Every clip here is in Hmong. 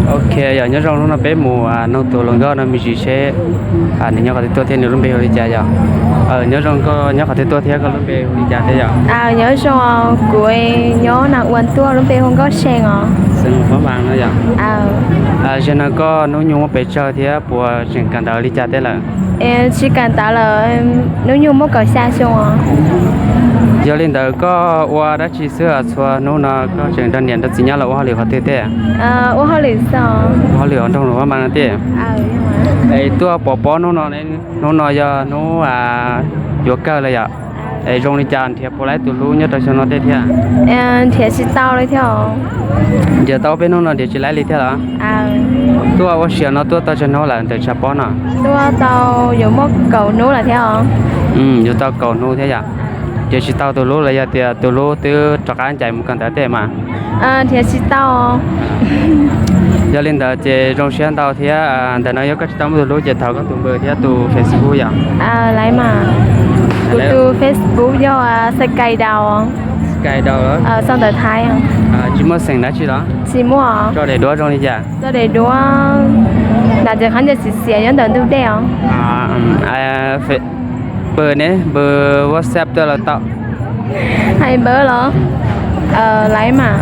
Ok, yog nyob zoo, hnub no peb mus noog tus hluas nkauj no me ntsis seb nws nyob qhov twg tuaj thiab nws lub npe hu li cas yom. Nyob zoo, koj nyob qhov twg tuaj thiab koj lub npe hu li cas thiab yom? Nyob zoo, kuv nyob Nas Uas tuaj, lub npe hu Nkauj See os. Xeem Huab Npas no yom. Zaum no koj hnub nyoog muaj pes tsawg thiab puas tseem kawm ntawv li cas tej lawm? Tsis kawm ntawv lawm, hnub nyoog muaj kaum xya xyoo os. Yog li ntawd koj ua dab tsi xwb, txhua hnub no koj tseem nrog niam nrog txiv nyob los ua hauj lwm qhov twg tej? Ua hauj lwm xwb. Ua hauj lwm hauv nroog Luas Pab Npas no tej? Es tuaj pov pob hnub no, hnub no yog hnub yuav kawg lawm yom. Es zoo li cas nrhiav puas laib tus hlub nyob rau xyoo no tej thiab? Nrhiav tsis tau li thiab. Nrhiav tau peb hnub no nrhiav tsis laib li thiab los? Tuaj ua si no tuaj tau tsawg hnub lawm ntawm tshav pob no? Tuaj tau yuav muaj kaum hnub lawm thiab os. Yuav tau kaum hnub thiab yom. Nrhiav tsis tau tus hlub los yog tias tus hlub twb rov qab ncaim mus kawm ntawv tej mas? Nrhiav tsis tau. Yog li ntawd ces zoo siab ntau thiab. Ntawm no yog koj tsis tau muaj tus hlub ces thov koj tus npawb thiab tus Facebook yom. Laiv mas. Kuv tus Facebook yog Sky Dau. Sky Dau. Xov ntawv Thaib. Tsis muaj xeem dab tsi los? Tsis muaj. Tso daim duab zoo li cas? Tso daim duab, nram ces qhov ncauj xiav xiav nyob ntawm ntug dej os. Npawb ne, npawb WhatsApp tuaj los tau. Hais npawb los? Laiv mas.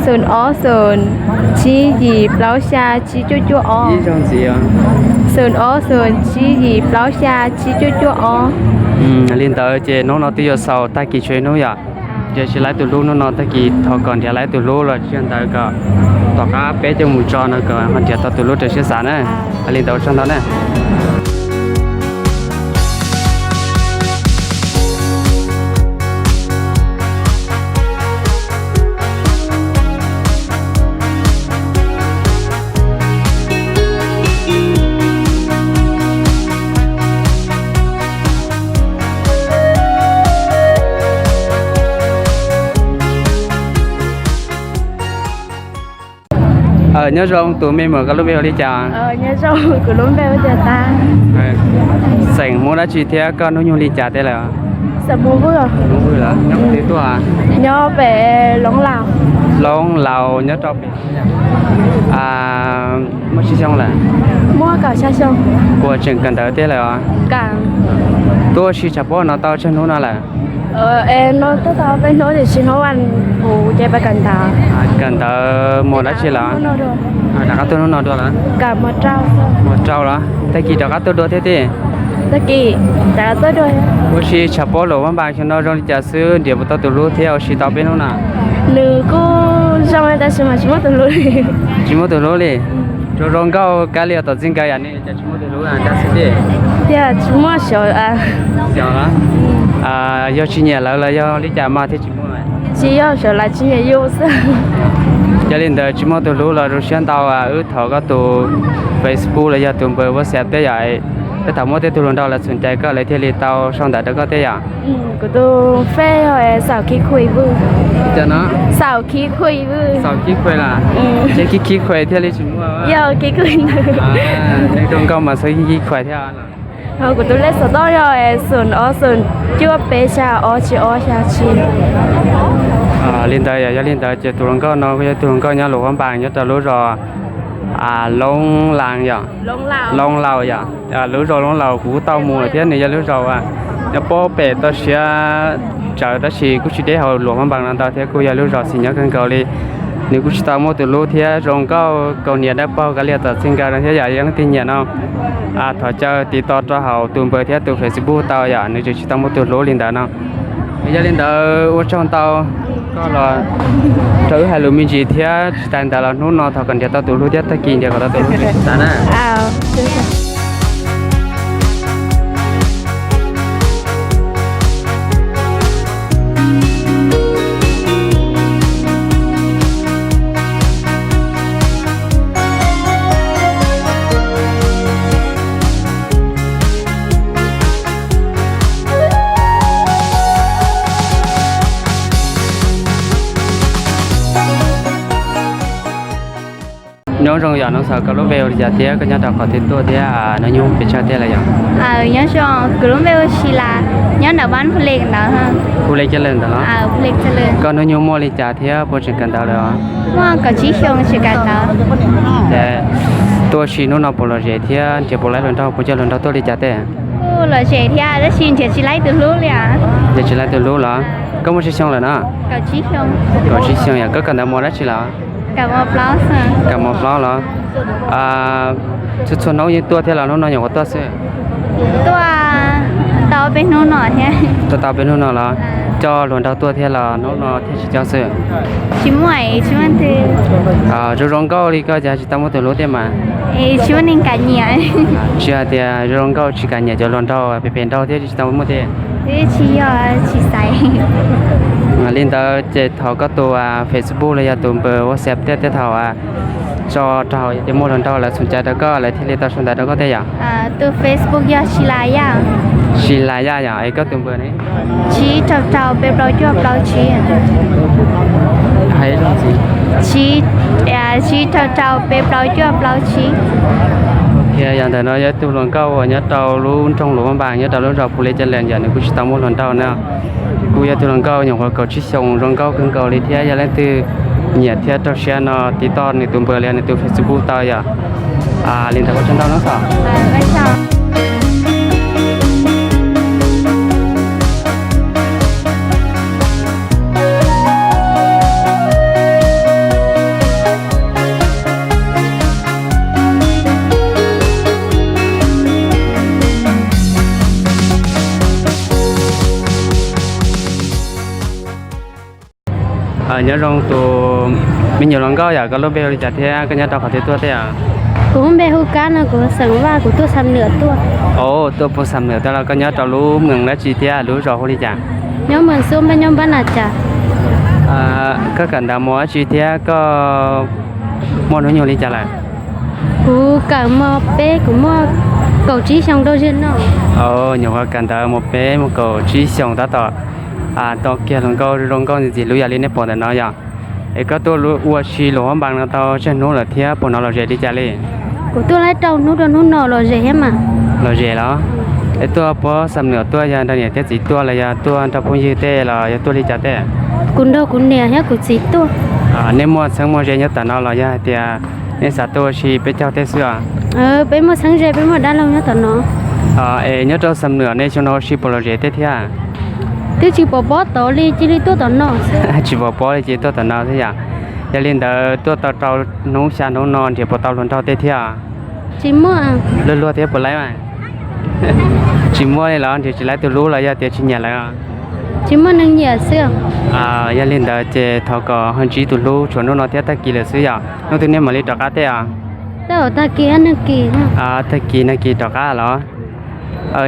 Xoom ob xoom tsib yim plaub xya tsib cuaj cuaj ob. Xoom ob xoom tsib yim plaub xya tsib cuaj cuaj ob. Li ntawd ces hnub no twb yuav xaus tag kis tshuav ib hnub yom. Nrhiav tsis laib tus hlub hnub no tag kis thov kom nrhiav laib tus hlub los tsis yog ntawd kom tom qab peb coj mus tso no kom ho nrhiav tau tus hlub raws siab xav na. Li ntawd ua tsaug ntau na. Nyob zoo tus me muam, koj lub npe hu li cas? Nyob zoo, kuv lub npe hu tias Tag. Xeem Hmoob dab tsi thiab koj hnub nyoog li cas tej lawm? Xeem Hmoob Vwj. Hmoob Vwj los nyob qhov twg tuaj? Nyob pem Loob Laus. Loob Laus nyob rau pem. Muaj tsib xyoo lawm? Muaj kaum xya xyoo. Puas tseem kawm ntawv tej lawm os? Tuaj ua si tshav pob no tau tsawg hnub no lawm? No tuaj tau peb hnub tiam sis hnub vas puv ces peb kawm ntawv. Kawm ntawv muaj dab tsi lawm? Rov qab tuaj hnub no dua lawm? Muaj rau los? Tag kis rov qab tuaj dua thiab tej? Tag kis rov qab tuaj dua. Ua si tshav pob Luas Pab Npas xyoo no zoo li cas xwb, nrhiav puas tau tus hlub thiab ua si tau peb hnub no? Nws kuj zoo tab sis mas tsis muaj tus hlub li. Tsis muaj tus hlub li? Zoo zoo nkauj kab li tom txij nkawm yam li cas tsis muaj tus hlub dab xwb tej? Tias tsis muaj xyov. Xyov los? Yog tsis nyiam lawv los yog li cas mas thiaj tsis muaj? Tsis yog xyov lawv tsis nyiam yus xwb. Yog li ntawd tsis muaj tus hlub los zoo siab ntau, wb thov koj tus Facebook los yog tus npawb WhatsApp tej yom. Peb thaum muaj tej tug hluas nraug lawv txhum cai koj lawv thiaj li tau sau ntawv rau koj tej yom. Kuv tus Face yog Xaum Khib Khuj Vwj. Xaum Khib Khuj Vwj los? Ces Khib Khib Khuj thiaj li tsis muaj. Yog Khib Khuj ntawd. Zoo nkauj mas txhob Khib Khib Khuj thiab. Kuv tus lej xov tooj yog xoom ob xoom cuaj peb xya ob tsib ob xya tsib. Li ntawd yog, yog li ntawd ces tus hluas nkauj no kuj yog tus hluas nkauj nyob Luas Pab Npas nyob rau lub zos Loob Laus yom. Loob Laus yom. Lub zos Loob Laus kuv kuj tau mus thiab, nws yog lub zos nyob pob pem toj siab tsawv tab sis kuj tsis deb hauv Luas Pab Npas no ntau thiab kuj yog lub zos xis nyob kawg nkaus li. Nws kuj tsis tau muaj tus hlub thiab zoo nkauj kaus hniav dawb paug kab li tom txij nkawm no thiab yom. Yog leej twg nyiam no thov caw tiv toj rau hauv tus npawb thiab tus Facebook tau yom, nws tseem tsis tau muaj tus hlub li ntawd no. Yog li ntawd ua tsaug ntau koj los rau wb hais lus me ntsis thiab tsis tas ntawd los hnub no thov kom nrhiav tau tus hlub thiab tag kis nrhiav kom tau tus hlub tsis tas na. Nyob zoo yom, nov xav koj lub npe hu li cas thiab koj nyob rau qhov twg tuaj thiab hnub nyoog pes tsawg tej lawm yom? Nyob zoo, kuv lub npe hu Sis Las. Nyob ntawm Npab Phu Lej ntawd. Phu Lej Caj Lawg ntawd los? Koj hnub nyoog muaj li cas thiab puas tseem kawm ntawv lawm? Muaj kaum tsib xyoo tseem kawm ntawv. Tuaj si hnub no puas lom zem thiab nrhiav puas laib hluas nraug, puas coj hluas nraug tuaj li cas tej? Lom zem thiab tab sis nrhiav tsis laib tus hlub li. Nrhiav tsis laib tus hlub los? Koj muaj tsib xyoo lawm no? Kaum tsib xyoo yom. Koj kawm ntawv mos dab tsi lawm? Kawm mos plaub los? Txhua txhua hnub yeej tuaj thiab los hnub no nyuam qhuav tuaj xwb? Tuaj tau peb hnub no thiab. Tuaj tau peb hnub no los? Coj hluas nraug tuaj thiab los hnub no thiaj tsis coj xwb? Tsis muaj, tsis muaj. Zoo zoo nkauj li koj ces tsis tau muaj tus hlub tej mas. Tsis muaj neeg kam nyiam. Tsis hais tias zoo zoo nkauj tsis kam nyiam cov hluas nraug phem phem nraug thiab tsis tau muaj tej? Tsis yog, tsis xaiv. Li ntawd ces thov koj tus Facebook los yog tus npawb WhatsApp tej, tej thaum tso rau hauv, yog tias muaj hluas nraug lawv xom cai rau koj lawv thiaj li tau sau ntawv rau koj tej yom. Tus Facebook yog Sis Las Yaj. Sis Las Yaj yom. Es koj tus npawb ne? Tsib rau rau peb plaub cuaj plaub tsib. Tsib rau rau peb plaub cuaj plaub tsib. Yog ntawm no yog ib tug hluas nkauj uas nyob rau lub nroog Luam Npas nyob rau lub zos Phu Lej Caj Lawg yom, nws kuj tsis tau muaj hluas nraug na. Kuj yog ib tug hluas nkauj nyuam qhuav kaum tsib xyoos zoo nkauj kawg nkaus li thiab yog leej twg nyiam thiab rau siab no tiv toj nws tus npawb los yog nws tus Facebook tau yom. Li ntawd ua tsaug ntau nawb. Nyob zoo tus me nyuam hluas nkauj yom, koj lub npe hu li cas thiab koj nyob rau qhov twg tuaj thiab? Kuv lub npe hu Kab no, kuv xeem Vaj, kuv tuaj Xam Nwm tuaj. Tuaj puag Xam Nwm tuaj los koj nyob rau lub moos dab tsi thiab lub zos hu li cas? Nyob moos Xub Npab, nyob Npab Nas Cas. Koj kawm ntawv mos dab tsi thiab koj muaj hnub nyoog li cas lawm? Kuv kawm mos peb, kuv muaj kaum tsib xyoos rau zaum no. Nyuam qhuav kawm ntawv mos peb muaj kaum tsib xyoos tab tom tau kiag hluas nkauj zoo nkauj ntxim hlub yam li nej pom ntawm no yom. Es koj tuaj ua si Luam Npas no tau tsawg hnub lawm thiab puag no lom zem li cas li? Kuv tuaj laib rau hnub rau hnub no lom zem thiab mas. Lom zem los? Es tuaj puag Xam Nwm tuaj yog nrog niam thiab txiv tuaj los yog tuaj nrog phooj ywg tej los yog tuaj li cas tej? Kuv nrog kuv niam thiab kuv txiv tuaj. Nej muaj txheeb muaj ze nyob tom no los yog hais tias nej xav tuaj ua si peb caug tej xwb os? Peb muaj txheeb ze, peb muaj dab laug nyob tom no. Es nyob rau Xam Nwm nej xyoo no ua si puas lom zem tej thiab? Twb tsis pom pob tod li cia li tuaj tom no. Tsis pom pob li cia li tuaj tom no thiab yom. Yog li ntawd tuaj tau rau hnub xya hnub no nrhiav puas tau hluas nraug tej thiab? Tsis muaj. Luag luag thiab puas laib mas? Tsis muaj li los nrhiav tsis laib tus hlub los yog tias tsis nyiam lawv? Tsis muaj neeg nyiam xwb. Yog li ntawd ces thov kom ho ntsib tus hlub tshuav hnub no thiab tag kis lawm xwb yom. Hnub twg nej mam li rov qab tej os? Tag kis, tag kis, tag kis nag kis rov qab los?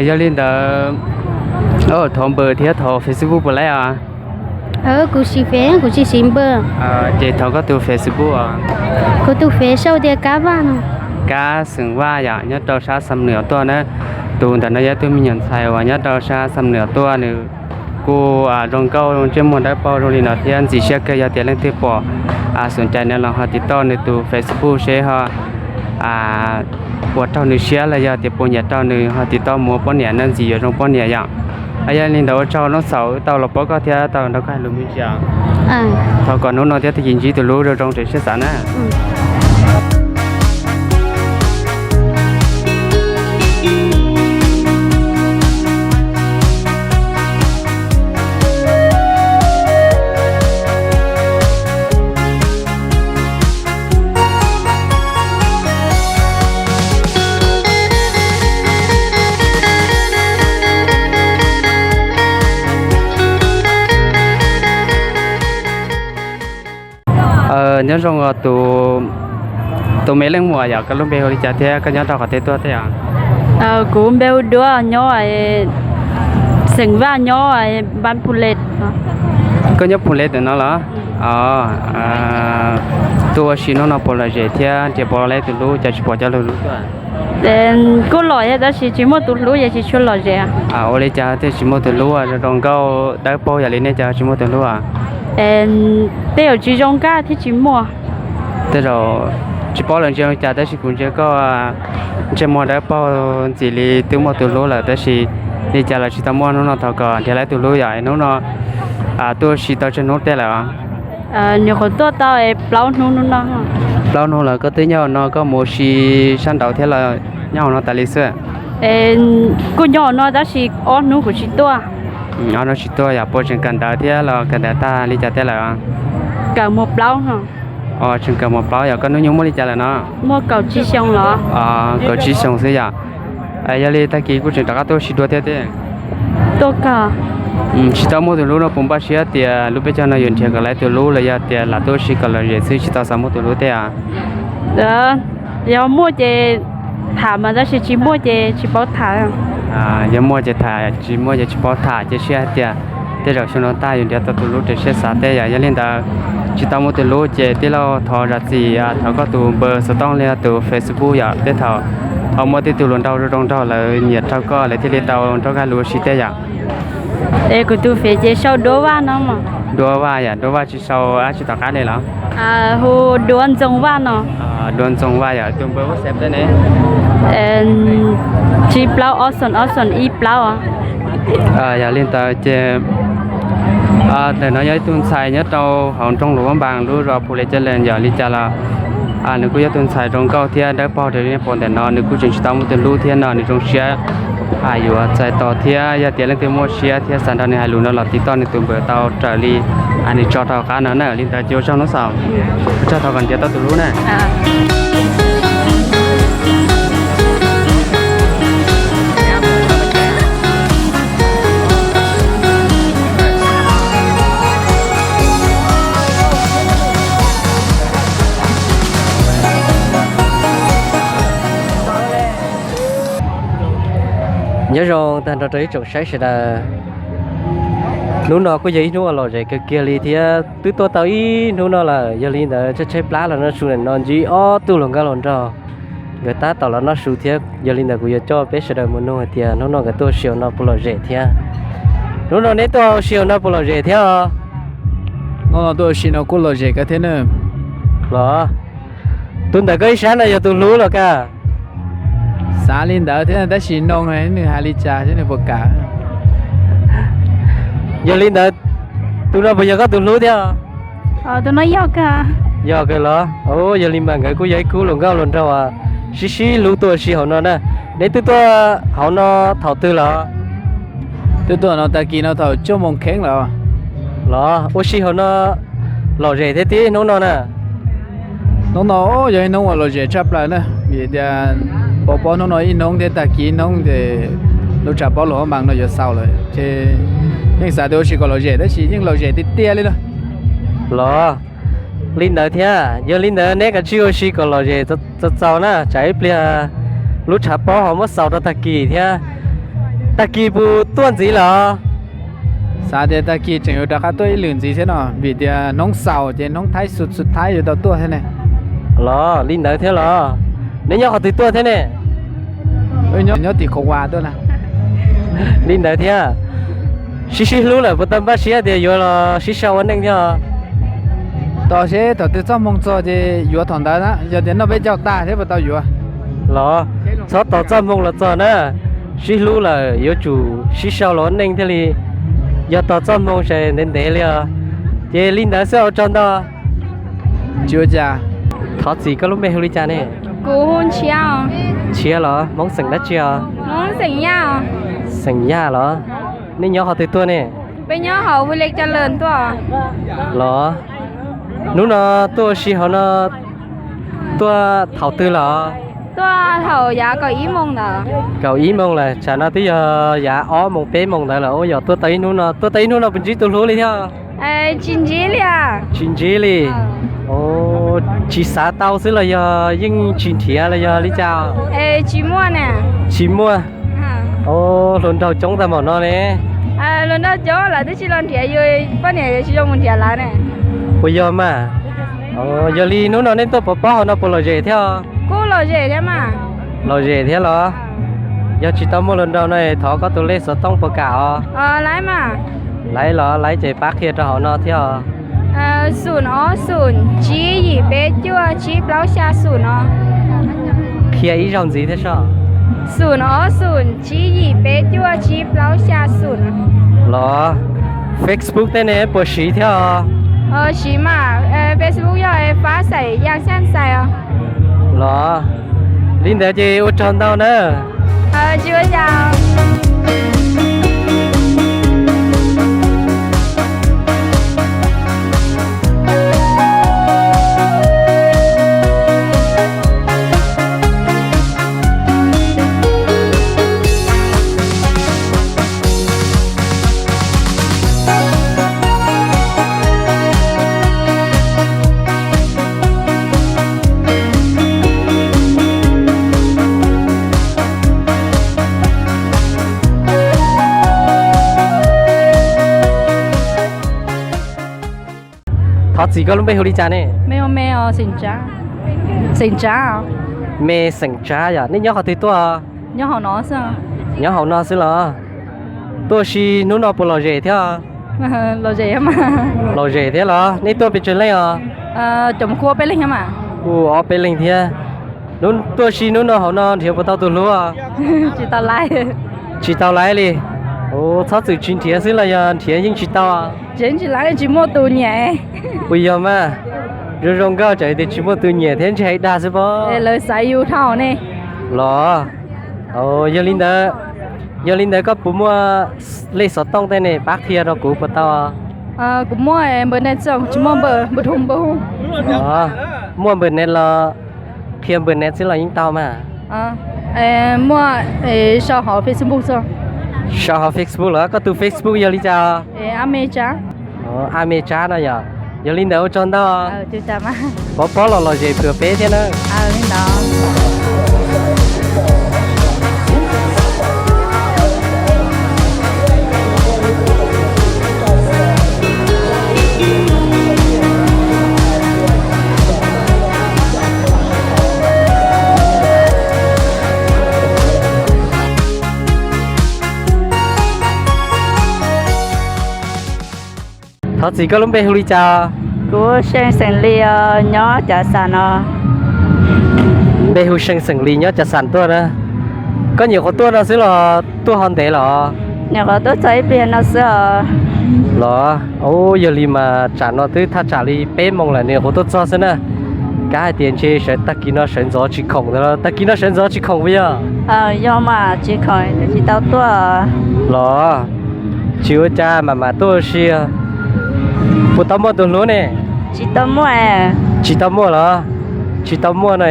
Yog li ntawd thov npawb thiab thov Facebook puas laib os? Kuv siv Face, kuv tsis siv npawb. Ces thov koj tus Facebook os. Kuv tus Face sau tias Kab Vaj no. Kab xeem Vaj yom, nyob rau sab Xam Nwm tuaj na. Tus ntawm no yog ib tug me nyuam ntxhais uas nyob rau sab Xam Nwm tuaj, nws kuj zoo nkauj ntsej muag dawb paug zoo li no thiab ntxim siab kawg. Yog tias leej twg pom xom cai no los ho tiv toj nws tus Facebook seb ho puas raug nws siab los yog tias puas nyiam raug nws ho tiv toj mus ua poj niam na, ntxim yuav zoo poj niam yom. Yog li ntawd ua tsaug Nub Xaum wb tau los paub koj thiab tau nrog koj hais lus me ntsis. Thov kom hnub no thiab tag kis ntsib tus hlub zoo zoo raws siab xav na. Nyob zoo os tus me leej muam yom, koj lub npe hu li cas thiab koj nyob rau qhov twg tuaj thiab? Kuv npe hu Duab, nyob xeem Vaj, nyob Npab Phu Lej. Koj nyob Phu Lej ntawm no los? Tuaj ua si hnub no puas lom zem thiab nrhiav puas laib tus hlub, cas tsis pom cov hlub tuaj? Kuj lom thiab tab sis tsis muaj tus hlub ces tsis tshua lom zem. Ua li cas thiaj tsis muaj tus hlub, zoo nkauj dawb paug yam li nej cas tsis muaj tus hlub? Tej zaum tsis zoo nkauj thiab tsis muaj. Tej zaum tsis paub lawv ntsia li cas tab sis kuv ntsia koj ntsej muag dawb paug ntxim li twb muaj tus hlub lawm tab sis Li cas los tsis tau muaj, hnub no thov kom nrhiav tau tus hlub yom. Hnub no tuaj ua si tau tsawg hnub tej lawm? Nyuam qhuav tuaj tau plaub hnub hnub no. Plaub hnub lawm koj twb nyob hauv no, koj mus ua si sab nraud thiab los nyob hauv no tas li xwb? Kuj nyob hauv no tab sis ob hnub kuv tsis tuaj. Ob hnub tsis tuaj yom, puas tseem kawm ntawv thiab los kawm ntawv tag li cas tej lawm? Kawm mos plaub no. Tseem kawm mos plaub yom. Koj hnub nyoog muaj li cas lawm no? Muaj kaum tsib xyoo los? Kaum tsib xyoo xwb yom. Yog li tag kis kuj tseem rov qab tuaj ua si dua thiab thiab. Tuaj kawm. Tsis tau muaj tus hlub no puas npaj siab tias lub peb caug no yuav nrhiav kom lawv tus hlub los yog tias lam tuaj ua si kom lom zem xwb tsis tau xav muaj tus hlub tej? Yog muaj ces tham mas tab sis tsis muaj ces tsis paub tham. Yog muaj ces tham, tsis muaj ces tsis paub tham, ces siab hais tias tej zaum xyoo no tag yuav nrhiav tau tus hlub raws siab xav tej yom. Yog li ntawd tsis tau muaj tus hlub ces tij laug thov zam txim, thov koj tus npawb xov tooj li tus Facebook yom, tej thaum ho muaj tej tug hluas nraug zoo nraug lawv nyiam raug koj lawv thiaj li tau nrog koj hlub ua si tej yom. Es kuv tus fev ces sau Duab Vaj no. Duab Vaj yom, Duab Vaj tsis sau dab tsi tom qab li los? Hu Duab Ntxoo Vaj no. Duab Ntxoo Vaj yom. Tus npawb WhatsApp tej ne? Tsib plaub ob xoom ob xoom ib plaub. Yog li ntawd ces ntawm no yog ib tug ntxhais nyob rau hauv nroog Luam Vaj Npas lub zos Phu Lej Caj Lees yom. Li cas los nws kuj yog tus ntxhais zoo nkauj thiab dawb paug raws li nej pom ntawm no, nws kuj tseem tsis tau muaj tus hlub thiab no, nws zoo siab yuav txais tos thiab yog tias leej twg muaj siab thiab xav nrog nws hais lus no los tiv toj nws tus npawb tau raws li nws tso rau qab no na. Li ntawd ces ua tsaug hnub xaus, ua tsaug thov kom nrhiav tau tus hlub na. Nyob zoo tag nrho rau ib tsoom saib sawv daws. Hnub no kuj yog ib hnub uas lom zem kawg kiag li thiab twb tuaj tau ib hnub no lawm. Yog li ntawd tshaib tshaib plab los no su ntawm no ntsib ob tug hluas nkauj hluas nraug, nkawd tab tom los noj su thiab. Yog li ntawd kuv yuav coj peb sawv daws mus nug hais tias hnub no nkawd tuaj ua si hauv no puas lom zem thiab. Hnub no neb tuaj ua si hauv no puas lom zem thiab os? Hnub no tuaj ua si no kuj lom zem kawg thiab na. Los, tus ntawm koj ib sab no yog tus hlub los kaj? Xav li ntawd thiab tab sis noog nws hais li cas thiab nws puas kam. Yog li ntawd, tus no puas yog koj tus hlub thiab? Tus no yog kawg. Yog kawg los? Yog li mas nkawd kuj yog ib khub hluas nkauj hluas nraug uas sib sib hlub tuaj ua si hauv no na. Neb twb tuaj hauv no thaum twg los? Twb tuaj no tag kis no thaum cuaj moos kheev lawm. Los ua si hauv no lom zem thiab tib hnub no na? Hnub no yog ib hnub uas lom zem tshaj plaws na, vim tias pov pob hnub no ib hnub thiab tag kis ib hnub ces lub tshav pob Luam Vaj Npas no yuav xaus lawm ces yeej xav tias ua si kom lom zem tab sis yeej lom zem tiag tiag li na. Los, li ntawd thiab, yog li ntawd neb kav tsij ua si kom lom zem txaus txaus na, tsam ib pliag lub tshav pob ho muab xaus rau tag kis thiab. Tag kis puas tuaj ntxiv lawm? Xav tias tag kis tseem yuav rov qab tuaj ib lwm ntxiv thiab no, vim tias hnub xaus ces hnub thaib xu thaib yuav tau tuaj thiab ne. Los li ntawd thiab los? Neb nyob qhov twg tuaj thiab ne? Nyob tim Khov Vas tuaj na. Li ntawd thiab, sib sib hlub lawm puas tau npaj siab tias yuav los sib sau ua neej thiab? Tos seb thaum twg txoj hmoo txog ces yuav thaum ntawd na, yog tias noj peb caug tag thiab puas tau yuav. Los, txhob tos txoj hmoo los txog na, sib hlub lawm yuav tsum sib sau los ua neej thiaj li, yog tos txoj hmoo ces ntev ntev li os. Ces li ntawd xwb ua tsaug ntau. Tsis ua cas. Thov txim, koj lub npe hu li cas ne? Kuv hu Ntshiab. Ntshiab los? Hmoob xeem dab tsi os? Hmoob xeem Yaj. Xeem Yaj los? Nej nyob qhov twg tuaj ne? Peb nyob hauv Hu Li Cas Lawm tuaj. Los, hnub no tuaj ua si hauv no tuaj thaum twg los? Tuaj thaum yav kaum ib moos ntawd. Kaum ib moos lawm, tsam no twb yog yav ob moos peb moos ntawd lawm. Ua yog tuaj tau ib hnub no, tuaj tau ib hnub no puas ntsib tus hlub li thiab? Tsis ntsib li. Tsis ntsib li. Tsis xav tau xwb los yog yeej tsis nrhiav los yog li cas? Tsis muaj. Tsis muaj. Hluas nraug coob tag npaum no ne. Hluas nraug coob lawv twb tsis los nrhiav yus, poj niam yuav tsis zoo mus nrhiav lawv ne. Puas yog mas? Yog li hnub no nej tuaj pov pob hauv no puas lom zem thiab? Kuj lom zem thiab mas. Lom zem thiab los? Yog tsis tau muaj hluas nraug no thov koj tus lej xov tooj puas kam os? Laiv los, laiv ces pab qhia rau hauv no thiab os. Xoom ob xoom tsib yim peb cuaj tsib plaub xya xoom no. Qhia ib zaug ntxiv thiab soj. Xoom ob xoom tsib yim peb cuaj tsib plaub xya xoom. Los, Facebook tej ne puas siv thiab os? Siv mas, Facebook yog Fab Xais Yaj Xyaj Xais os. Los, li ntawd ces ua tsaug ntau na. Tsis ua cas. Thov txim, koj lub npe hu li cas ne? Me xeem Tsav. Me xeem Tsav yom, nej nyob qhov twg tuaj? Nyob hauv no xwb los? Tuaj ua si hnub no puas lom zem thiab? Lom zem thiab los? Nej tuaj pes tsawg leej os? Kuj ob peb leeg thiab. Tuaj ua si hnub no hauv no nrhiav puas tau tus hlub? Tsis tau laiv li. Txhob txwm tsis nrhiav xwb los yog nrhiav yeej tsis tau? Tsis muaj tus nyiam. Puas yog mas? Zoo zoo nkauj tsam tias tsis muaj tus nyiam thiab ntshe dag xwb pob. Lawv xaiv yus dhau ne. Los, yog li ntawd, yog li ntawd koj puas muaj lej xov tooj tej ne, pab qhia rau kuv puas tau? Kuv muaj npawb ne, tsis muaj npawb, npawb rau npawb. Muaj npawb ne los qhia npawb ne xwb los yeej tau mas. Muaj, sau hauv Facebook xwb. Sau hauv Facebook los? Koj tus Facebook yog li cas? A Me Tsab no yog. Yog li ntawd ua tsaug ntau. Pov pob los lom zem phwm peb thiab na. Thov txim, koj lub npe hu li cas? Kuv Seej xeem Lis os, nyob Cav Xas no. Npe hu Seej xeem Lis nyob Cav Xas tuaj na. Koj nyuam qhuav tuaj no xwb los tuaj ho ntev los? Nyuam qhuav tuaj txog ib pliag no xwb os. Los, yog li mas tsam no twb thaj tsam li peb moos lawm, nyuam qhuav tuaj txog xwb na. Kav hais tias ntshe sawv tag kis no sawv ntxov tsis khoom ntag los? Tag kis no sawv ntxov tsis khoom puas yog? Yog mas, tsis khoom twb tsis tau tuaj. Los, tsis ua cas, mam mam tuaj ua si. Puas tau muaj tus hlub ne? Tsis tau muaj. Tsis tau muaj los? Tsis tau muaj no,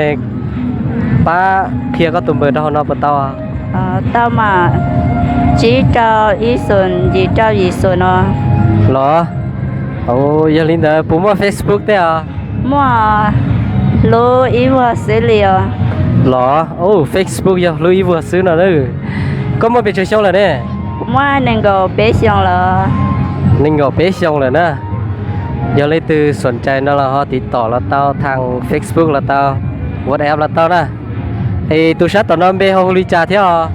pab qhia koj tus npawb rau hauv no puas tau? Tau mas, tsib rau ib xoom yim rau yim xoom no. Los, yog li ntawd puas muaj Facebook tej os? Muaj, hlub ib vuag xwb li os. Los, Facebook yog hlub ib vuag xwb no na. Koj muaj pes tsawg xyoo lawm ne? Kuv muaj nees nkaum peb xyoo lawm. Nees nkaum peb xyoo lawm na. Yog leej twg xom cai no los ho tiv tom los tau thav Facebook los tau, WhatsApp los tau na. Es tus sab tom no npe ho hu li cas thiab os?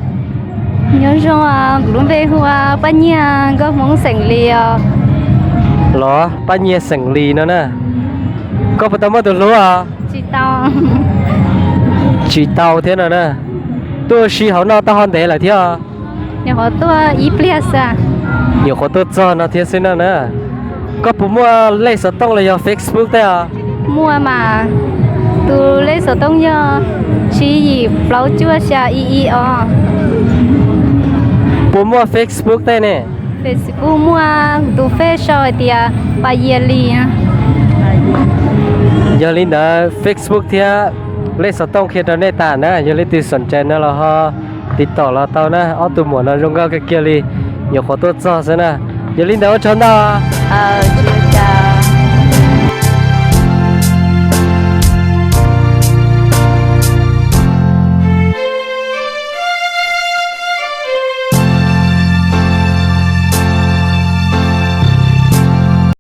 Nyob zoo, kuv lub npe hu Paj Nyiaj, nkauj Hmoob xeem Lis os. Los, Paj Nyiaj xeem Lis no na. Koj puas tau muaj tus hlub os? Tsis tau thiab no na. Tuaj ua si hauv no tau ho ntev lawm thiab? Nyuam qhuav tuaj ib pliag xwb. Nyuam qhuav tuaj txog no thiab xwb no na. Koj puas muaj lej xov tooj los yog Facebook tej os? Muaj mas, tus lej xov tooj yog tsib yim plaub cuaj xya ib ib os. Puas muaj Facebook tej ne? Facebook muaj, tus fej sau hais tias Pas Yias Lis. Yog li ntawd Facebook thiab lej xov tooj qhia rau nej tas na, yog leej twg xom cai no los ho tiv tom los tau na, ob tug muam no zoo nkauj kawg kiag li, nyuam qhuav tuaj txog xwb na. Yog li ntawd ua tsaug ntau.